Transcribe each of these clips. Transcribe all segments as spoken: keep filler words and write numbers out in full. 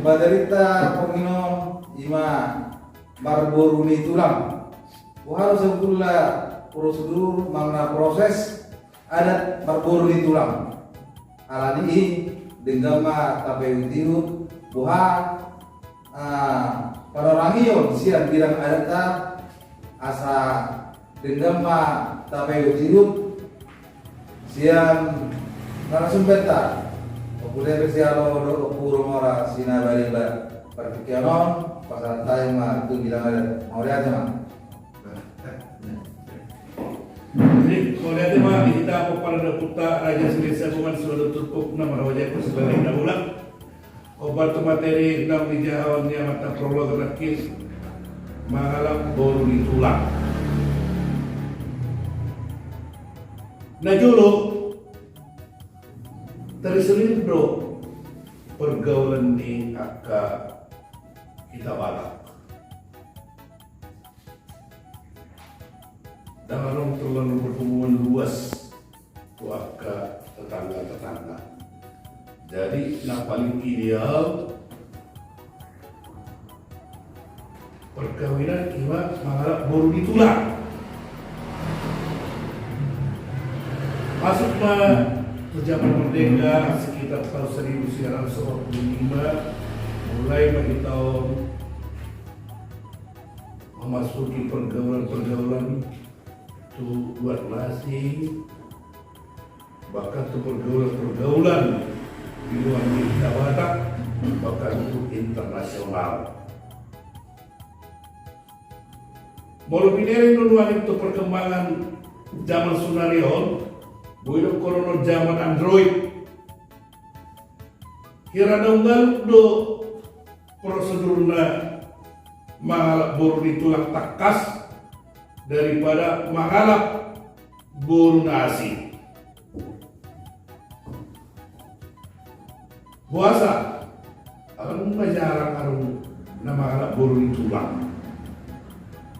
Badarita pongino ima marboru ni tulang. Boha do sebetulna prosedur manang proses adat marboru ni tulang. Alani i denggan ma tapaihut-ihut boha, ah, panorangion sian bidang adatta, asa denggan ma tapaihut-ihut sian narasumbanta. Ompu Debes Sialo dohot Ompu Romora Sinabarimba. Partingkian on pasahat hami ma tu bidang adat. Mauliate ma. Jadi, mauliate ma di hita pomparan ni ompunta Raja Sirait Siahaan, suang do turpuk na marhaha-haha, sibalik na bulak. Hombar tu materi naung dijaha on ni amanta prologer nangkin, mangalap boru ni tulang. Na jolo, terisolir do pergaulan ni angka hita Batak. Ndang adong terlalu berhubungan luas tu angka tetangga-tetangga. Jadi, na paling ideal perkawinan ima mangalap boru ni tulang. Masuk ma tu zaman merdeka sekitar tahun seribu sembilan ratus empat puluh lima, mulai ma hita on memasuki pergaulan-pergaulan tu luar na asing, bahkan tu pergaulan-pergaulan di luar ni hita Batak, bahkan tu internasional. Molo pinarade nuaeng tu perkembangan zaman saonari on, boi didokhon on zaman Android. Hira na unggal do prosedurna mangalap boru ni tulang tangkas daripada mangalap boru na asing. Boasa? Ala nunga jarang adong na mangalap boru ni tulang.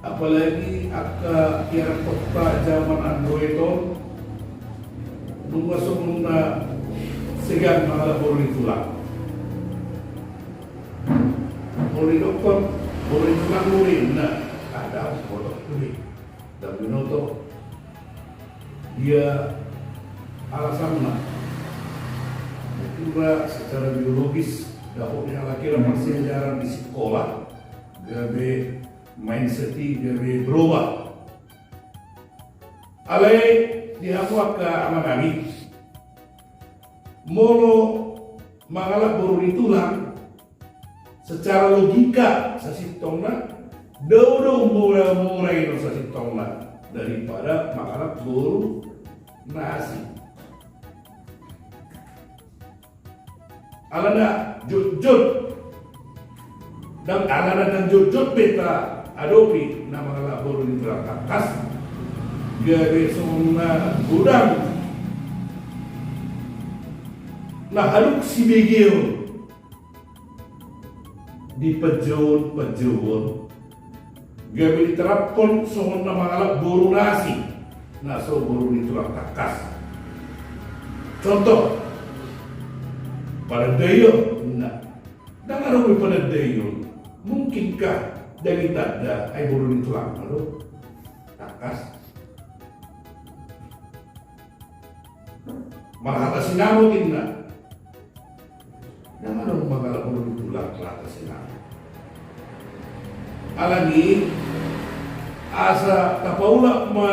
Apalagi angka piara kota zaman Android on, nunga songon na segan mangalap boru ni tulang. Molo didokhon boru ni tulang do ninna, ndada, boru do i. Ndang binoto dia alasanna. Mungkin ma secara biologis dapot ni halak i na marsiajaran di sikola, gabe mindset i gabe berubah. Alai di hamu angka amanami, molo mangalap boru ni tulang, secara logika sasintongna, dao do mura-mura i do sasintongna daripada mangalap boru na asing. Alana jotjot. Ndang alana ndang jotjot be taadopi na mangalap boru ni tulang tangkas. Gabe songon na godang. Na hadung sibegeon di panjouon-panjouon. Gabe diterapkon songon na mangalap boru na asing, na so boru ni tulang tangkas. Contoh, panandaion, ninna. Ndang adong be panandaion. Mungkinkah dang ditanda ai boru ni tulang do tangkas? Marhata sinamot, ninna. Ndang adong mangalap boru ni tulang marhata sinamot. Alani asa tapaulak ma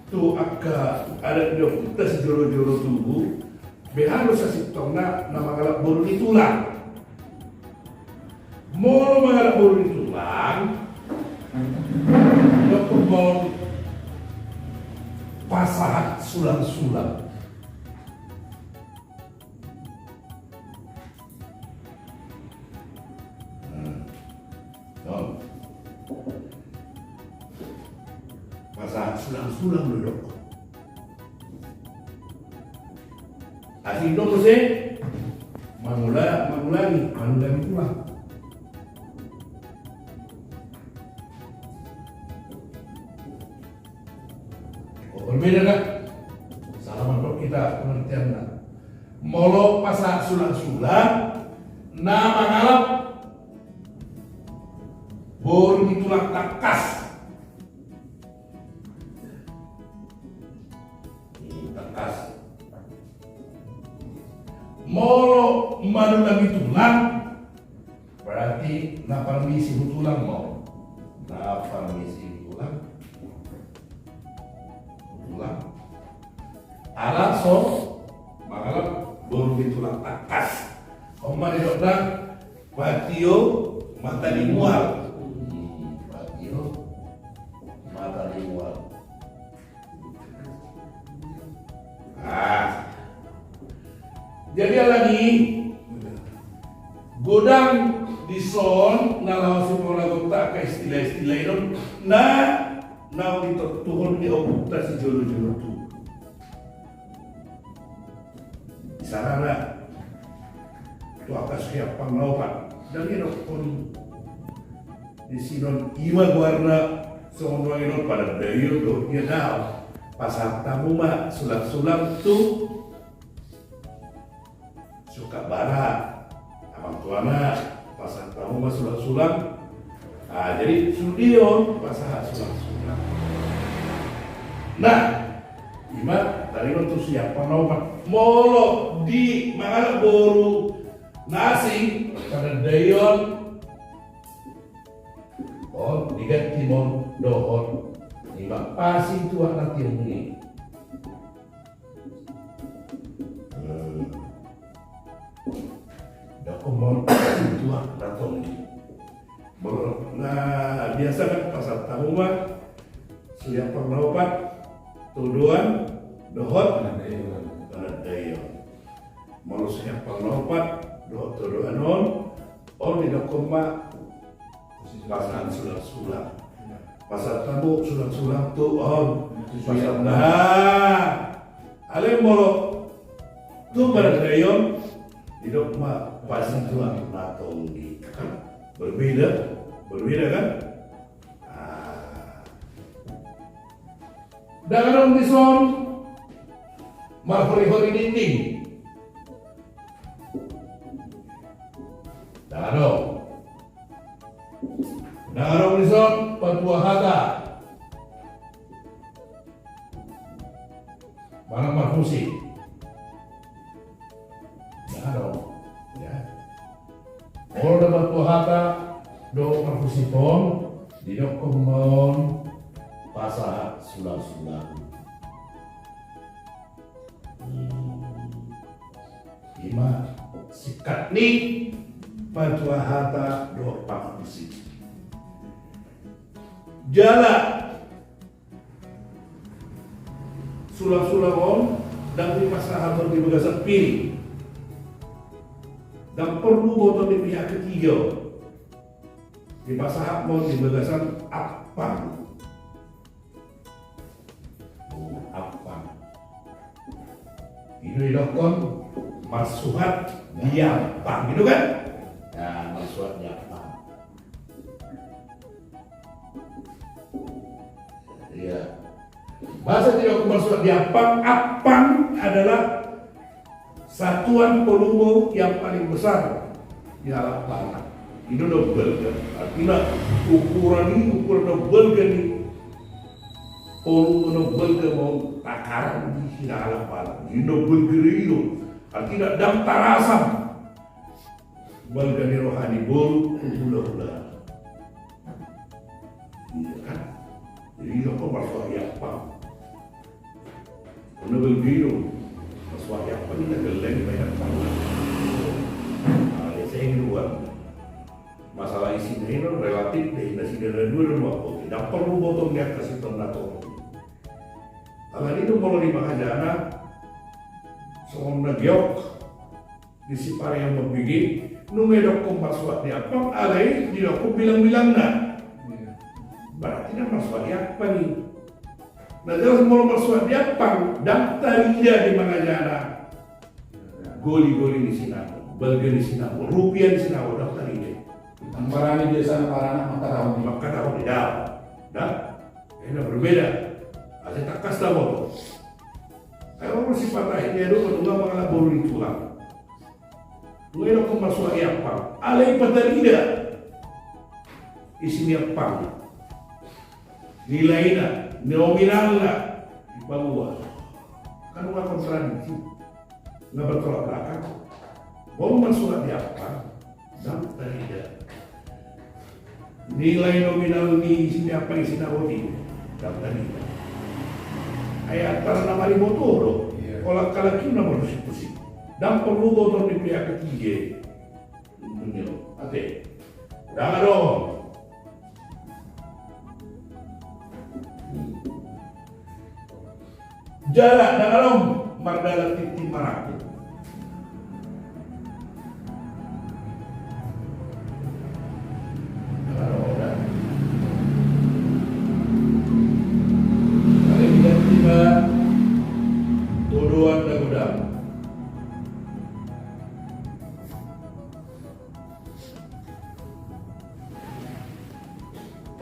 tu angka adat ni ompunta sijolo-jolo tubu, beha do sasintongna na mangalap boru ni tulang. Molo mangalap boru ni tulang, dohot pasahat sulang-sulang. Nah, on. Pasahat sulang-sulang do didok. Asing do muse. Mangula, mangulangi, mangulangi tulang. Oh, berbeda kan? Salah mandok hita pengertianna. Molo pasahat sulang-sulang, na mangalap boru ni tulang tangkas. Tangkas. Molo manulangi tulang, berarti na parmisi tu tulang ma on. Na parmisi tu tulang. Tulang. Ala so mangalap boru ni tulang tangkas. On ma didok na patio mata ni mual. Hmm, patio mata ni mual. Nah, jadi alani godang dison na laho sipaulaonta angka istilah-istilah i on na naung ditontuhon ni ompunta sijolo-jolo tubu. Misalna tu angka Siampang na opat, ndang didokkon disi on i ma goarna songon nuaeng on, Panandaion dohot Ia Daong. Pasahat hamu ma sulang-sulang tu Sungkap Bara, amang tuana, pasahat hamu ma sulang-sulang. Ah, jadi sude on pasahat sulang-sulang. Nah, i ma taringot tu Siampang na opat. Molo di mangalap boru na asing, Panandaion, on diganti ma on dohot i ma Pasintuak na tonggi. Hmm. Didokkon ma on Pasintuak na tonggi. Molo na biasa kan pasahat hamu ma Siampang na opat, Todoan dohot Panandaion. Molo Siampang na opat dohot Todoan on, on didokkon ma pasahat sulang-sulang. Pasahat hamu sulang-sulang tu on. Pasahat, nah, alai molo tu Panandaion didok ma Pasintuak na tonggi. Berbeda, berbeda kan? Ah. Ndang adong dison marhori-hori dinding. Ndang adong. Ndang adong dison patua hata manang marhusip. Ndang adong. Ya. Molo na patua hata dohot marhusip on, didokkon ma on pasahat sulang-sulang. Hmm. I ma singkat ni patua hata dohot parhusip. Jala sulang-sulang on ndang dipasahat on di bagasan piring. Ndang porlu botoon ni pihak ketiga on. Dipasahat ma on di bagasan ampang. Ampang. I do didokkon marsuhat di ampang, gitu kan? Nah, marsuhat di ampang. Iya. Boasa didokkon marsuhat di ampang? Ampang adalah satuan volume yang paling besar di halak Batak. I do na umbalga. Artina ukuran i, ukuran na umbalga ni volume na umbalga ma on, takaran di halak Batak. I do na umbalga do i do. Artina ndang tarasam balga ni roha ni boru tu hulahula. Iya kan? Jadi didokkon marsuhat di ampang. Karena begitu, marsuhat di ampang, na gelleng, banyak banget. Nah, ya, saya di luar. Masalah isi na i relatif dei, na sida na dua dan waktu. Tidak perlu botoon di angka siton na tonggi. Kalau itu molo di mangajana, songon na giok di si Pariang Mambege, nunga didokkon marsuhat di ampang, alai didokkon bilang-bilangna. Iya. Berarti na marsuhat di ampang i. Na jelas molo marsuhat di ampang, ndang tarida di mangajana goli-goli ni sinamot. Balga ni sinamot, rupia ni sinamot, ndang tarida. Ambaran i biasana paranak mangkatahon i. Mangkatahon i, da. Da. Ena berbeda. Asa tangkas taboto. Ai ro sipata i, dia do manungga mangalap boru ni tulang. Nunga idokkon marsuhi ampang. Alai patarida isi ni ampang. Nilaina, nominalna, dipaboa. Kan nunga kontradiksi. Nunga bertolak belakang. Molo marsuhi ampang, ndang tarida. Nilai nominal ni isi ni ampang, isi na roti, ndang tarida. Ai antara na mariboto do. Iya. Kolak-kolak i na marusik-usik. Ndang porlu boto ni pihak ketiga. Ate. Ndang adong. Jala ndang adong mardalan tintin marangkup. Ndang adong, da. Alai diganti ma todoan na godang.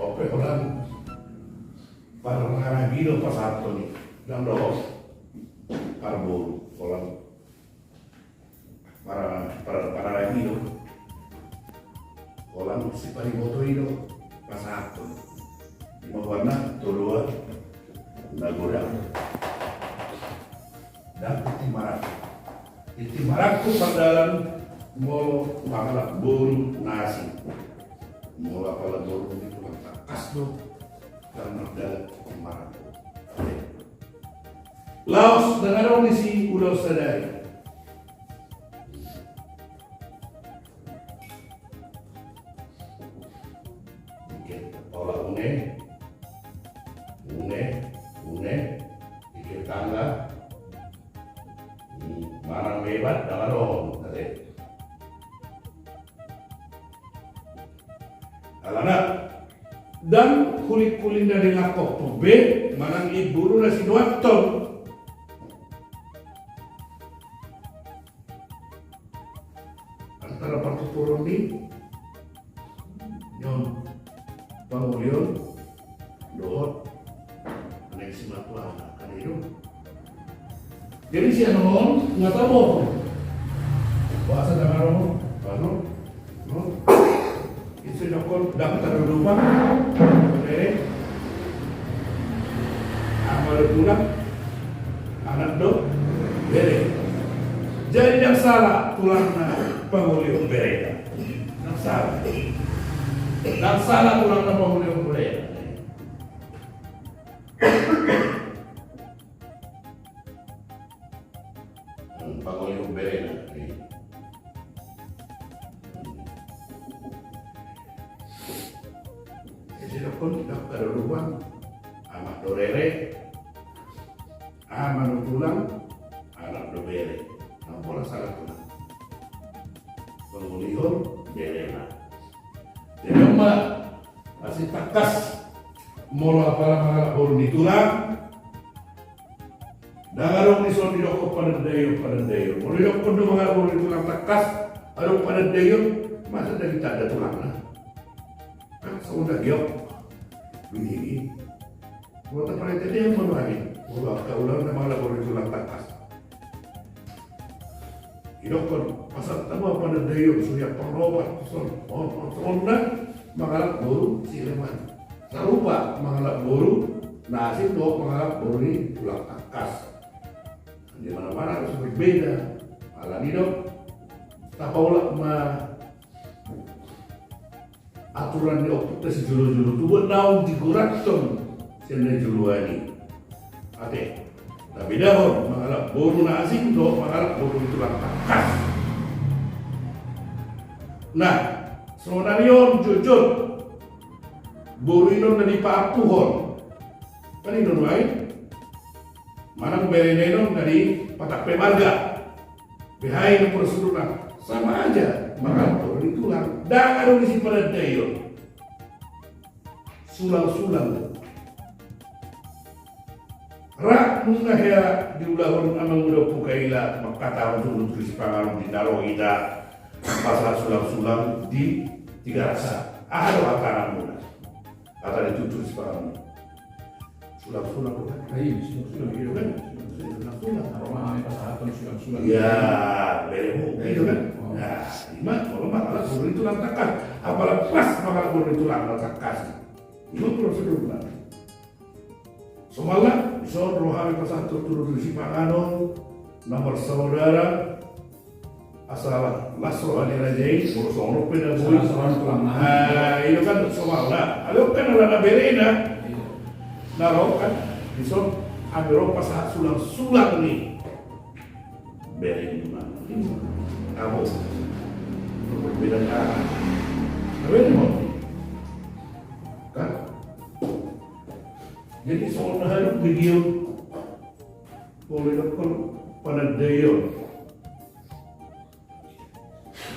Ope, holan parharagido pasahathon i, ndang dohot parboru, holan par-, par-, parharagido, holan sipariboto i do pasahathon. Ima goarna todoan na godang. Ndang tintin marangkup. Tintin marangkup mardalan molo mangalap boru na asing. Molo apala boru ni tulang tangkas do, ndang mardalan tintin marangkup. Laos ndang adong disi ulaon sadari. Oke, ora une, une, une, oke, tangga. Hmm, manang mebat, ndang adong, ate. Alana, ndang huling-huling na denggan hohom be, manang imburu na sinuanhon. Antara partuturon ni, nion, pangolion dohot na simatua, kan i do. Jadi sian on nga tabo. Bahasa tangan on, anu, no. Ise dokon, ndang tarlupa. Oke. Ama dohot tulang, anak dohot bere. Jadi ndang sala tulangna pangolihon berena. Ndang sala. Ndang sala tulangna pangolihon berena. Hmm, pangolihon berena. Jadi dokon, dokon, dokon, amak dohot bere, ama dohot tulang, anak dohot bere. Ndang pola sala tulang. Pangolihon berena. Jadi on ma, asa tangkas molo apala mangalap boru ni tulang, ndang adong dison didokkon panandaion, panandaion. Molo didokkon do mangalap boru ni tulang tangkas adong panandaion, masa ndang ditanda tulangna? Kan songon na giok. Begini. Molo tapalete dia molo hami, molo angka ulaon na mangalap boru ni tulang tangkas. Didokkon, pasahat ma panandaion, suhi ampang na opat, songon on, songon on na mangalap boru si Leman. Sarupa mangalap boru na asing dohot mangalap boru ni tulang tangkas. Di mana-mana harus berbeda. Alani do, tapaulak ma aturan ni ompunta sijolo-jolo tubu, naung digurathon sian na joloan i. Ate, tabedahon mangalap boru na asing dohot mangalap boru ni tulang tangkas. Nah, saonari on jotjot boru i non na dipaampuhon. Kan i do nuaeng, manang berena i non na dipatampe marga. Beha i na prosedurna, sama aja mangalap boru ni tulang. Ndang adong disi panandaion. Sulang-sulang. Rap nunga hea diulahon amang uda puka ila mangkatahon suhut tu sipanganon di na ro hita. pasahat sulang-sulang di Tigaraksa. Aha do hata na muna? Hata ni Tutur Sipanganon. Sulang-sulang do kan? Ah, iya, sulang-sulang. Iya kan? Sulang-sulang. Apa ma pasahaton sulang-sulang? Iya, beremu, gitu kan? Oh. Nah, ima, molo mangalap boru ni tulang tangkas. Apala pas mangalap boru ni tulang tangkas. Ima prosedurna. Somalna, dison ro hami pasahat tu Tutur Sipanganon, na marsaudara, asa las roha ni raja i, molo songon on pe na boi. Las roha ni tulang nami. Ah, i do kan somalna. Alai on kan alana berena. Iya. Na ro kan, dison hami ro pasahat sulang-sulang ni bere ni tulang. Abo. Berbeda cara. Bere ni mau. Kan? Jadi soal na hadup di dia. Boleh dokter panandaion.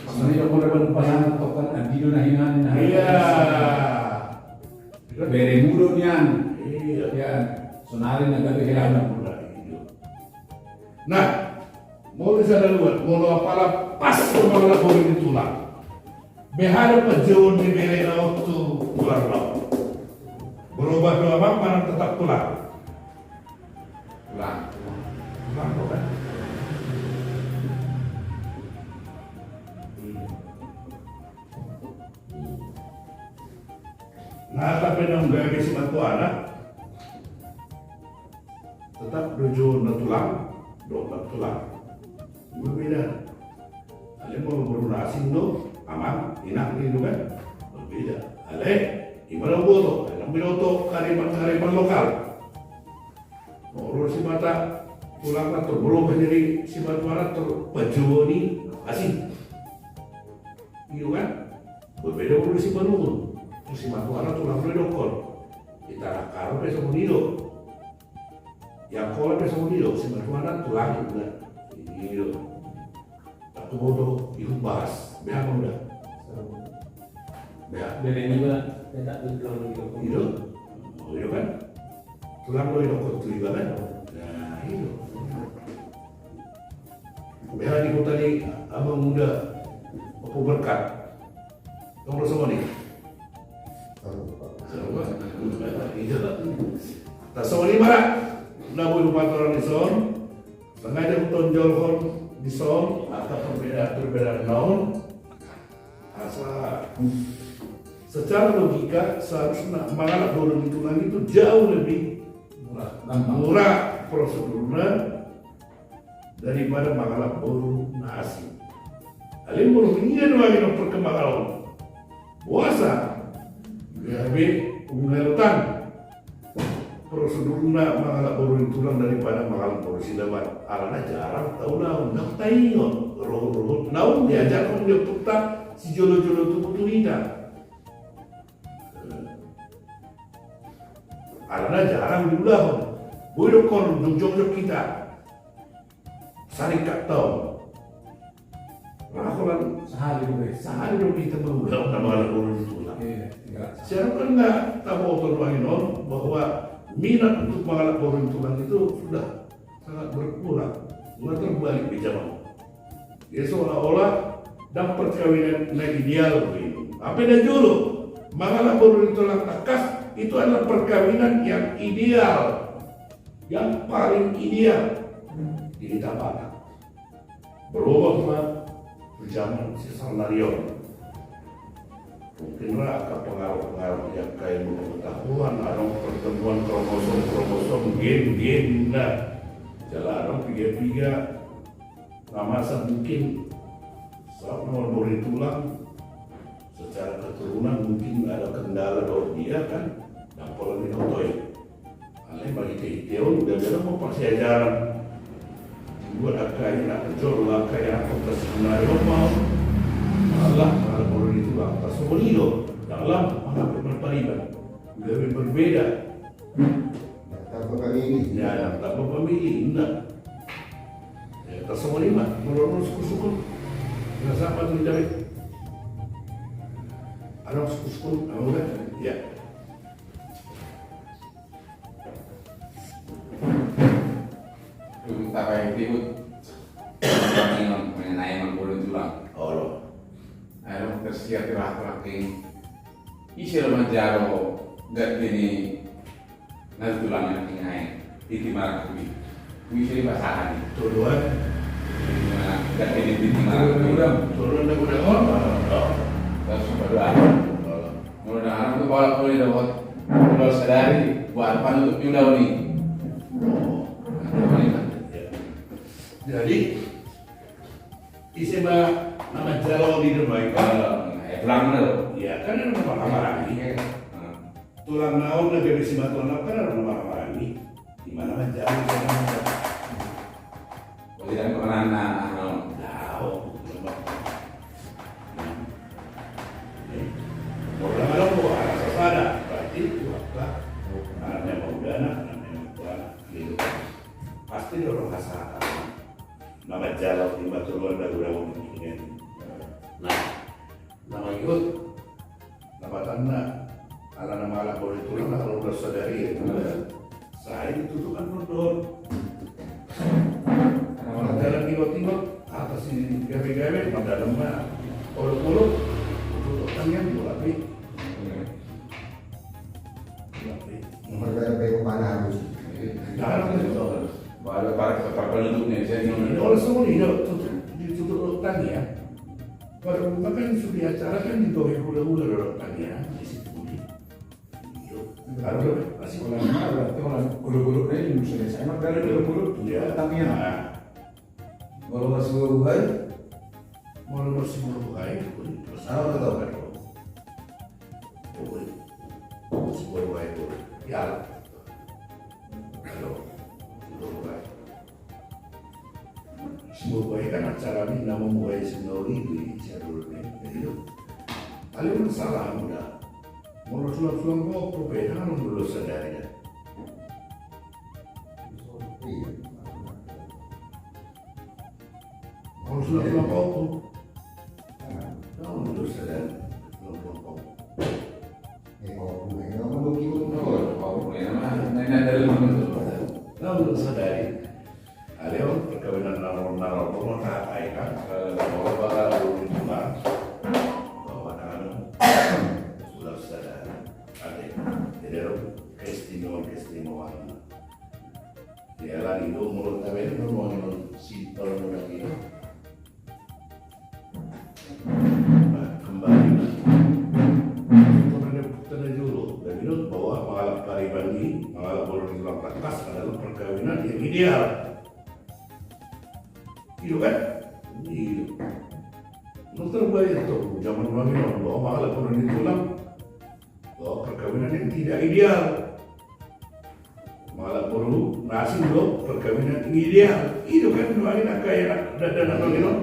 Sonari do molo pasahat tongkan adi do na hinan na. Iya. Beremu do nian. Iya. Ya, sonari na gabe hinan. Nah, molo sada luat, molo apala pas do mangalap boru ni tulang. Beha do panjouon ni berena on tu tulang na on. Berubah do amang manang tetap tulang? Tulang. Tulang do kan? Nah, tapi naung gabe simatuana, tetap do jouon na tulang dohot na tulang. Berbeda. Alai molo boru na asing do, amang, inang, ninna kan? Berbeda. Alai ima na huboto, alai na binoto kearifan, kearifan lokal. Molo simata tulang na tor berubah jadi simatuana tor panjouon ni asing. Iyo kan? Berbeda molo Simalungun. Simatuana tulang do didokkon. Di Tanah Karo pe songon i do. Di Angkola pe songon i do. Simatuana tulang do. Iyo. Ndang huboto, dihumbahas. Beha ma uda. Beha. Bere ni ba, tetap di tulang do. Iyo. Oh, iyo kan? Tulang do didokkon tu iba kan? Nah, iyo. Beha di kota ni amang uda, Opo Berkat. Nomor songon i. Iya. Tarsongon i ma ra na boi hupatorang dison. Sengaja hutonjolhon dison angka perbedaan-perbedaan na on. Asa secara logika seharusnya mangalap boru ni tulang itu jauh lebih murah, gampang, murah prosedurna daripada mangalap boru na asing. Alai molo huria do agi na perkembangan on, boasa gabe umlalotan prosedurna mangalap boru ni tulang daripada mangalap boru sidaban? Alana jarang taulahon, ndang taingot rohot-rohot naung diajarhon ni ompunta sijolo-jolo tubu tu hita. Alana jarang diulahon. Boi dokkon jongjong hita. Sarikat tau. Ra holan sahali do be. Sahali do be hita mangula na mangalap boru ni tulang. Iya, iya. Seharusnya kan nggak taboto do agi on bahwa minat untuk mangalap boru ni tulang itu sudah sangat berkurang. Nggak terbalik di zaman. Jadi seolah-olah ndang perkawinan na ideal begitu. Apa na jolo, mangalap boru ni tulang tangkas itu adalah perkawinan yang ideal. Yang paling ideal di hita Batak. Berubah ma tu zaman si saonari on. Mungkin ra angka pengaruh-pengaruh di angka ilmu pengetahuan, adong pertemuan kromosom-kromosom, gen-gen, nah. Jala adong piga-piga na masa mungkin saat nomor boru ni tulang secara keturunan mungkin ada kendala dohot dia kan, ndang pola diboto i. Alai marhite-hite on gabe adong ma parsiajaran. Dibuat angka i na jolo, angka i na kontes na di on ma on. Alah, mangalap boru ni tulang tarsongon i do. Ndang lam mangalap boru ni tulang. Gabe berbeda. Ndang tamba pamili. Ya, ndang tamba pamili, ndang. Ya, tarsongon i ma, molo adong sungkun-sungkun. Nasa apa tu jabe? Adong sungkun-sungkun, adong uda? Ya. Untuk tapai tibut. Ini mengenai mangalap boru ni tulang. Olo. Siap di waktu. Ise do manjalo gati ni na tulang na tinai di Timarangkubi? Ise di pasahan i? Toluan. Gati ni di Timarangkubi. Toluan da gudang on. Terus kedua. Molo na anak tu pala poli dapot. Molo sadari buat panutup ni ulaon i. Jadi ise ma na manjalo di rumah itu? Tulang na do. Iya kan, na marhahamaranggi. Tulang na on na gabe simatuan na kan, na marhahamaranggi. Di mana manjalo? Boleh kan pernah na, na, na. Tahu. Molo na manjalo anak sasada, berarti itu apa? Anaknya mau anak, anaknya mau anak. Gitu. Pasti dia orang kasar. Na manjalo i ma toluan da gudang on. Nah, na mangihut na patanna, ala na mangalap boru ni tulang na kalau ulos sadari i. Sai ditutup annon do. Mandalan ingot-ingot atas i, gabe-gabe mandalan ma. Olok-olok tutup tangiang bola pi. Nomor berapa yang mana harus? Jangan lupa. Ada para para penduduknya saya. Oleh semua ini ditutup tangiang. Baru makan sudah acara kan digawe hula-hula lewat tangiang di situ. Kalau masih orang mana, berarti orang guru-guru ini misalnya saya mah dari guru-guru. Iya. Tangiang. Nah. Molo marsiburuhai. Molo marsiburuhai. Apa tuh? Siburuhai. Ya. Halo. Siburuhai. Siburuhai kan acara ni na mambuhai sinoli di siadul ni. Jadi, paling masalah muda. Molo sulang-sulang kok, kok beda kan dulu sadari ya. Iya. Kalau sudah kelompok tu. Tahu dulu sadar kelompok. Eh, kelompok ini apa lu kirim? Oh, kelompok ini mah, ini ada lima belas. Tahu dulu sadar. Ada orang perkawinan nalar nalar pun tak baik kan? Kalau bakal dulu cuma bawa tangan sudah sadar. Ada. Jadi ada keistimewaan keistimewaan. Dialani do molo tabaen do nuaeng on simpel do na i do. Kembali ma. Tona jolo gabe do bahwa mangalap pariban i, mangalap boru ni tulang, tangkas adalah perkawinan yang ideal. I do kan? I do. Nunga terbayar tu zaman nuaeng on bahwa mangalap boru ni tulang. Oh, perkawinan yang tidak ideal. Mangalap boru na asing do perkawinan yang ideal. I do kan nuaeng angka anak dangdang na nuaeng on.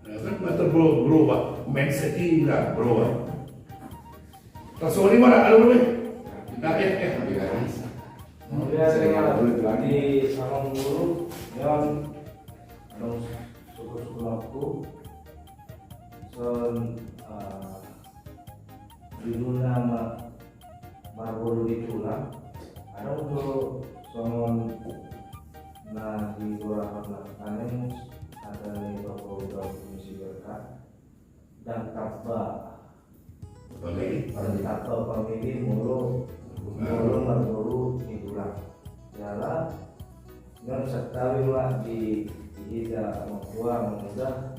Nah, kan na berubah mindset i, berubah. Tasoli mana alu be. Nah, eh, eh. Kemudian di Amangboru, yang adong suku-suku laku, son, eh, Judulna ma-, Marboru ni Tulang. Adong do songon na di gorahon na kaning, hata ni Bapak Uda Komisi Berkat, dang tamba. Pamili. Dang tamba pamili molo, molo marboru ni tulang. Jala, non santabi ma di, di hita amang tua, amang uda,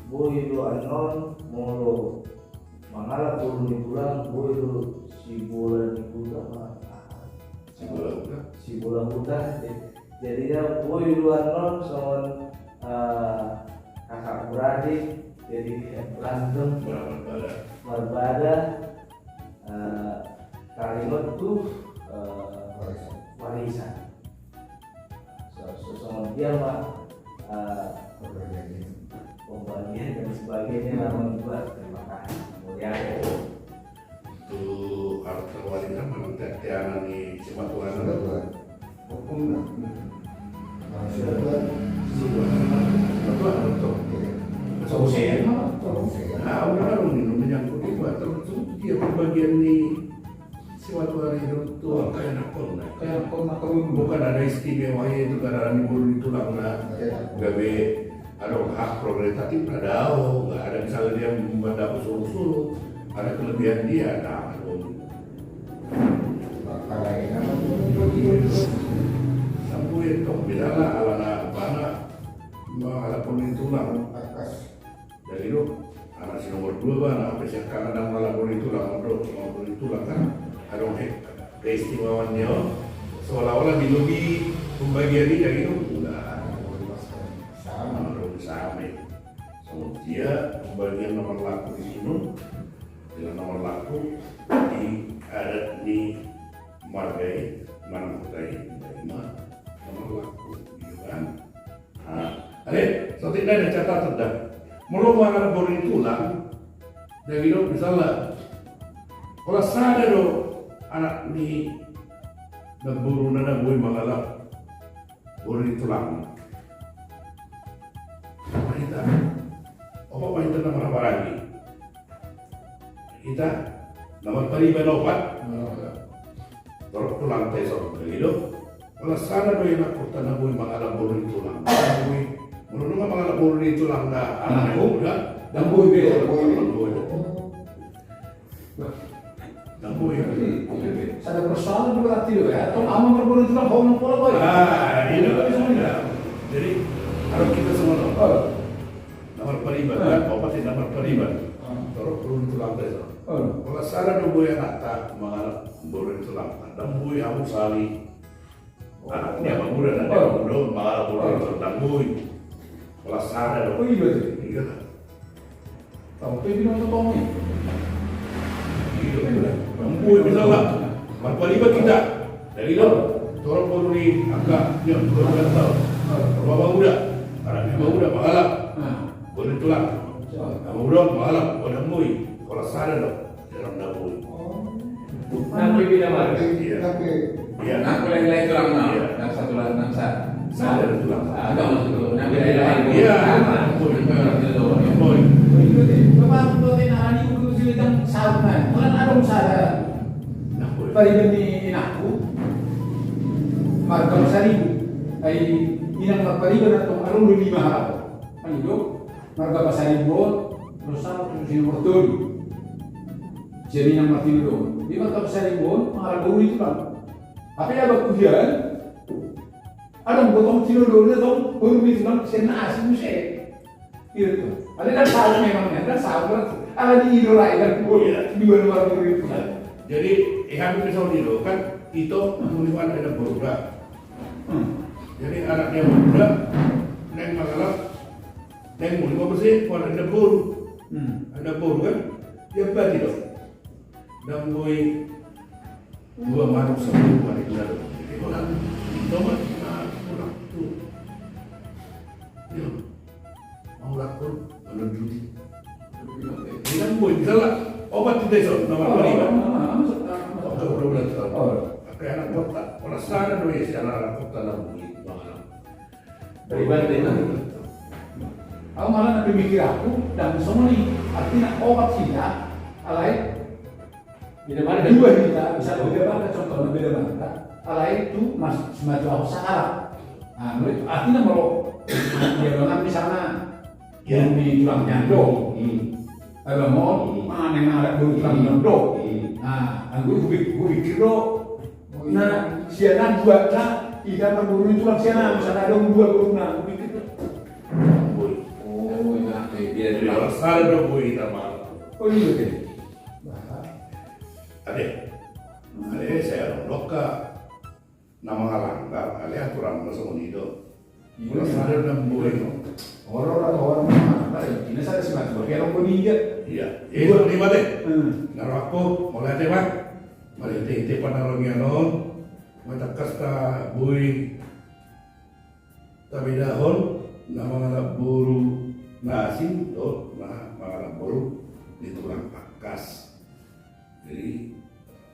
boi do annon molo mangalap boru ni tulang, boi do sibola ni huta ma. Sibola huta. Sibola huta. Jadi, ya, boi do annon songon, eh, kakak beradik, jadi berantem. Marbada. Marbada, eh, taringot tu, eh, warisan. Warisan. So, so, songon dia ma, eh, pembagian dan sebagainya, nama juga. Terima kasih. Mulia. Tu harta warisan manang teangan ni simatuan. Simatuan. Hukum na. Simatuan. Simatuan. Nah, udah kan ini menyangkut itu, terus dia pembagian ni simatuan itu tu angka anakkon na. Angka anakkon na. Bukan ada istimewa itu karena ni boru ni tulang na. Iya. Gabe Adong hak prerogatif na dao, nggak ada misalnya dia mandapot solo-solo, ada kelebihan dia, nah, adong. Sambuet tong, misalnya alana, alana mangalap boru ni tulang. Jadi do, anak si nomor dua ba, na pe sian kanan mangalap boru ni tulang, do, mangalap boru ni tulang kan, adong he, keistimewaan ni on, seolah-olah dilobi pembagian i, jadi do, enggak, sama, do, sama. Songon dia pembagian na marlaku di sian on, dengan na marlaku di adat ni marga i, manang kota i, na marlaku, gitu kan. Nah, ale, saotik nai da catatan da. Molo mangalap boru ni tulang, da gitu misalna. Holan sada do anak ni namboru na boi mangalap boru ni tulang. Apa hita? Apa hita na marhahamaranggi? Hita na marpariban opat. Torop tulangta dison, begitu. Holan sada do ianakhonta na boi mangalap boru ni tulang. Boi. Molo nunga mangalap boru ni tulang na, anak, anak, uda, ndang boi be. Ndang boi. Ndang boi. Sada persoalan do berarti do ya. Tong aman marboru ni tulang, ho nang pola boi. Ah, ini kan bisa. Jadi, harus kita semua tahu. Oh. Na marpariban, ah, kan? Opat i na marpariban. Ah. Torop boru ni tulangta dison. Ah. Holan sada do boi anakta mangalap boru ni tulangta. Ndang boi hamu sali. Anak ni amangmu da, na, ah, amangmu do mangalap boru ni tulang, ndang boi. Holan sada do. Oh, iya, iya. Iya. Tahu tu di nonton tong i. Iya, iya. Ndang boi, misalna. Marpariban hita. Jadi do, torop boru ni angka, ya, boru ni angka. Boru amangmu da. Anak ni amangmu da mangalap. Nah. Boru ni tulang. Amangmu do mangalap, ndang boi. Holan sada do. Ndang boi. Nang pe beda marga. Iya. Iya. Nang pe lain-lain tulangna. Iya. Nang satu tulang, nang sa-, sada tulang. Ada maksud lu. Nang pe lain-lain. Iya. Sama. Ndang boi. Ndang boi. Bapak, lu tena ani, lu sini tang saut, kan? Kan adong sada. Ndang boi. Pariban ni inangku. Marga Pasaribu. Ai inang marpariban antong adong do lima halaho. Kan i do. Marga Pasaribu on, terus sama terus si nomor tolu. Jadi inang martinodohon. Di marga Pasaribu on, mangalap boru ni tulang. Tapi abangku hian, adong do tong tinodohon do tong, boru ni tulang, sian na asing muse. Gitu. Ada kan salah memangnya, kan salah. Ada di Indo lain, kan. Iya. Di mana-mana boru ni tulang. Jadi, eh, hampir sama dia, kan, ito, muli mana ada boru, kan? Hmm. Jadi, anak dia muda, naeng mangalap, naeng muli ma muse, holan ndang boru. Hmm. Ndang boru kan? Dia bati do. Ndang boi dua manuk sabulan, paling ndang do. Jadi holan, ito ma, na, holan tu. Iya. Mangulakhon, manunjuti. Ndang boi, misalna, opat hita dison, na marpariban. Oh, oh, oh, oh. Opat, dua belas tahun. Oh. Angka ianakhonta, holan sada do i sian ianakhonta na boi mangalap. Pariban do i. Au malah na pemikiranku, ndang songon i, artina opat hita, alai beda marga. Dua hita, bisa beda marga, contohna beda marga. Alai tu mas, si maju au sakalap. Nah, menurut artina molo dia bilang misalna, ya, ini tulang nyando. Hmm. Abang on, hmm, mana yang ada dulu tulang nyando. Hmm. Nah, anggo gue pikir, gue pikir do. Nah, sian na dua na, hita marboru ni tulang sian na, misalna adong dua boru na, gue pikir do. Boi. Oh, iya. Eh, dia dulu. Salah do boi hita ma. Oh, iya, iya. Ate. Ate, sai adong do angka na mangalanggar, alai aturan ma songon i do. Iya. Molo sada ndang boi. Ora, ora, ora, ora, ora, ina sada si mati, bagi adong boi dia. Iya. Eh, dua. Songon i ma ate. Hmm. Na rohangku, mauliate ma. Marhite-hite panaruan on, ma tangkas taboi. Tabedahon na mangalap boru na asing dohot na mangalap boru ni tulang tangkas. Jadi,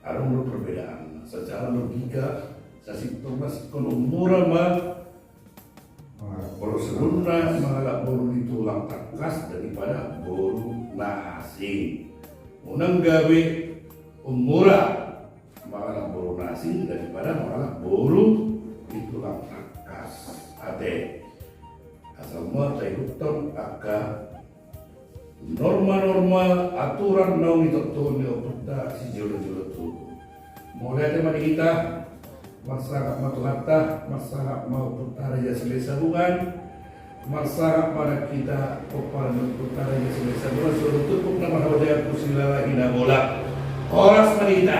adong do perbedaan. Secara logika, sasintongna singkon ummura ma, molo sebelumna mangalap boru ni tulang tangkas daripada boru na asing. Unang gabe ummura mangalap boru na asing daripada mangalap boru ni tulang tangkas. Ate. Asal Molo taihuthon angka norma-norma aturan naung ditontuhon ni ompunta sijolo-jolo tubu. Mauliate ma di hita. Marsangap ma Tuhanta, marsangap ma ompunta Raja Silahisabungan, marsangap ma nang hita pomparan ni ompunta Raja Silahisabungan, suhut turpuk na marhaodean tu silalahi na bolak. Horas ma di hita.